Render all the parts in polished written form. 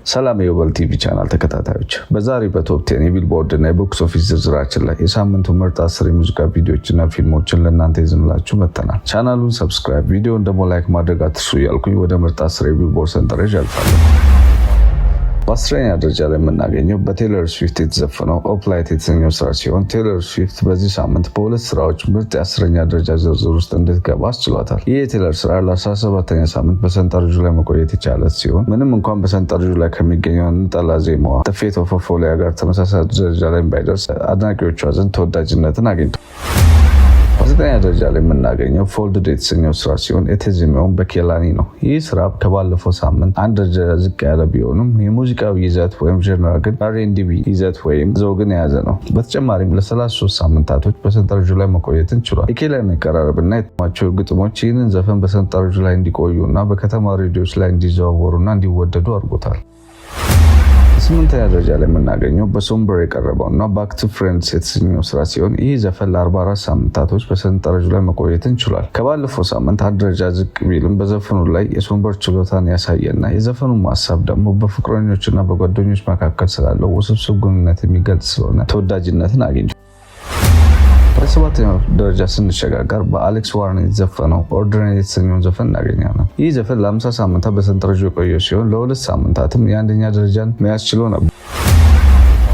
ሰላም የወበል ቲቪ ቻናል ተከታታዮች፣ በዛሬ በ top 10 የቢልቦርድ እና የ box office ዝርዝራችን ላይ የሳምንቱ ምርጥ 10 የሙዚቃ ቪዲዮዎችና ፊልሞችን ለእናንተ ይዘንላችሁ መጥተናል። ቻናሉን subscribe፣ ቪዲዮን ደግሞ like ማድረግ አትርሱ እያልኩኝ ወደ ምርጥ 10 የቢልቦርድ ሰንጠረዥ አልፋለሁ። በ10ኛ ደረጃ ላይ የምናገኘው በቴይለር ስዊፍት የተዘፈነው Opalite የተሰኘው ስራ ሲሆን፣ ቴይለር ስዊፍት በዚህ ሳምንት በሁለት ስራዎች ምርጥ የ10ኛ ደረጃ ዝርዝር ውስጥ እንድትገባ አስችሏታል። ይህ የቴይለር ስራ ለ17ኛ ሳምንት በሰንጠረዡ ላይ መቆየት የቻለ ሲሆን፣ ምንም እንኳን በሰንጠረዡ ላይ ከሚገኘው ነጠላ ዜማዋ Fate of Ophelia ጋር ተመሳሳይ ደረጃ ላይ ባይደርስ አድናቂዎቿ ዘንድ ተወዳጅነትን አግኝቷል። በዘጠነኛ ደረጃ ላይ የምናገኘው Folded የተሰኘው ስራ ሲሆን፣ የተዜመውን በኬላኒ ነው። ይህ ስራ ከባለፈው ሳምንት አንድ ደረጃ ዝቅ ያለ ቢሆንም የሙዚቃዊ ይዘት ወይም genre ግን R&B ይዘት ወይም ዘውግን የያዘ ነው። በተጨማሪም ለ33 ሳምንታቶች በሰንጠረዡ ላይ መቆየትን ችሏል። የኬላኒ አቀራረብና የተማቸው ግጥሞች ይህንን ዘፈን በሰንጠረዡ ላይ እንዲቆዩ እና በከተማ ሬዲዮች ላይ እንዲዘዋወሩና እንዲወደዱ አድርጎታል። ስምንተኛ ደረጃ ላይ የምናገኘው በሶምበር የቀረበው እና Back to Friends የተሰኘው ስራ ሲሆን፣ ይህ ዘፈን ለ44 ሳምንታቶች በሰንጠረዡ ላይ መቆየትን ችሏል። ከባለፈው ሳምንት አንድ ደረጃ ዝቅ ቢልም በዘፈኑ ላይ የሶምበር ችሎታን ያሳየና የዘፈኑ ሀሳብ ደግሞ በፍቅረኞችና በጓደኞች መካከል ስላለው ውስብስብ ግንኙነት የሚገልጽ ስለሆነ ተወዳጅነትን አግኝቷል። ወደ ሰባተኛው ደረጃ ስንሸጋገር በአሌክስ ዋረን የተዘፈነው Ordinary የተሰኘውን ዘፈን እናገኛለን። ይህ ዘፈን ለ50 ሳምንታት በሰንጠረዡ የቆየ ሲሆን፣ ለ2 ሳምንታትም የአንደኛ ደረጃን መያዝ ችሎ ነበር።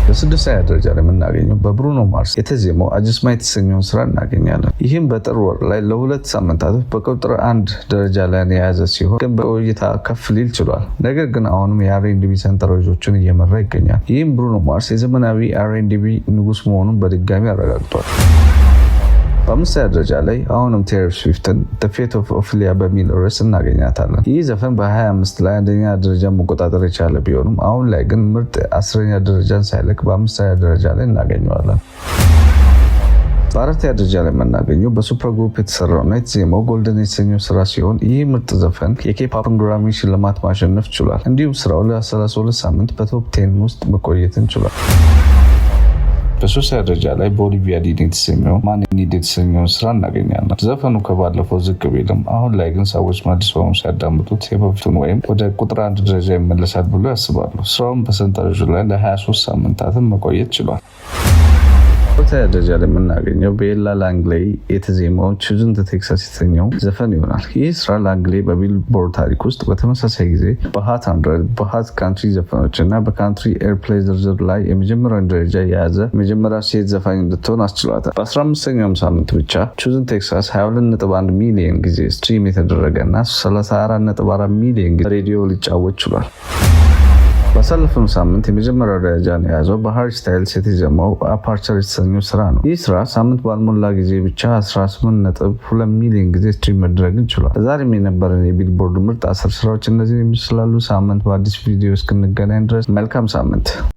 በስድስተኛ ደረጃ ላይ የምናገኘው በብሩኖ ማርስ የተዜመው I Just Might የተሰኘውን ስራ እናገኛለን። ይህም በጥር ወር ላይ ለ2 ሳምንታት በቁጥር አንድ ደረጃ ላይ የያዘ ሲሆን፣ ግን በቆይታ ከፍ ሊል ችሏል። ነገር ግን አሁንም የ R&B ሰንጠረዦችን እየመራ ይገኛል። ይህም ብሩኖ ማርስ የዘመናዊ R&B ንጉስ መሆኑን በድጋሚ አረጋግጧል። በአምስተኛ ደረጃ ላይ አሁንም ቴይለር ስዊፍትን Fate of Ophelia በሚል ርዕስ እናገኛታለን። ይህ ዘፈን በ25 ላይ አንደኛ ደረጃ መቆጣጠር የቻለ ቢሆንም፣ አሁን ላይ ግን ምርጥ 10ኛ ደረጃን ሳይለቅ በአምስተኛ ደረጃ ላይ እናገኘዋለን። በአራተኛ ደረጃ ላይ የምናገኘው በ Supergroup የተሰራውና የተዜመው Golden የተሰኘው ስራ ሲሆን፣ ይህ ምርጥ ዘፈን የ K-pop ን ግራሚ ሽልማት ማሸነፍ ችሏል። እንዲሁም ስራው ለ32 ሳምንት በ top 10 ውስጥ መቆየትን ችሏል። በሶስተኛ ደረጃ ላይ በኦሊቪያ ዲን የተሰኘው Man I Need የተሰኘውን ስራ እናገኛለን። ዘፈኑ ከባለፈው ዝቅ ቢልም፣ አሁን ላይ ግን ሰዎች መልሰው ሲያዳምጡት የበፊቱን ወይም ወደ ቁጥር አንድ ደረጃ ይመለሳል ብሎ ያስባሉ። ስራውን በሰንጠረዡ ላይ ለ23 ሳምንታትን መቆየት ችሏል። ሁለተኛ ደረጃ ላይ የምናገኘው በኤላ ላንግሌይ የተዜመው Choosin' Texas የተሰኘው ዘፈን ይሆናል። ይህ ስራ ላንግሌ በቢልቦርድ ታሪክ ውስጥ በተመሳሳይ ጊዜ በ Hot 100፣ በ Hot Country ዘፈኖች እና በ Country Airplay ዝርዝር ላይ የመጀመሪያውን ደረጃ የያዘ የመጀመሪያ ሴት ዘፋኝ እንድትሆን አስችሏታል። በ15ኛውም ሳምንት ብቻ Choosin' Texas 22.1 ሚሊዮን ጊዜ stream የተደረገ እና 34.4 ሚሊዮን ጊዜ ሬዲዮ ሊጫወት ችሏል። ባሳለፍነው ሳምንት የመጀመሪያው ደረጃን የያዘው በሃሪ ስታይልስ የተዜመው Aperture የተሰኘው ስራ ነው። ይህ ስራ ሳምንት ባልሞላ ጊዜ ብቻ 18.2 ሚሊዮን ጊዜ stream መደረግን ችሏል። ዛሬም የነበረን የቢልቦርድ ምርጥ 10 ስራዎች እነዚህን ይመስላሉ። ሳምንት በአዲስ ቪዲዮ እስክንገናኝ ድረስ መልካም ሳምንት።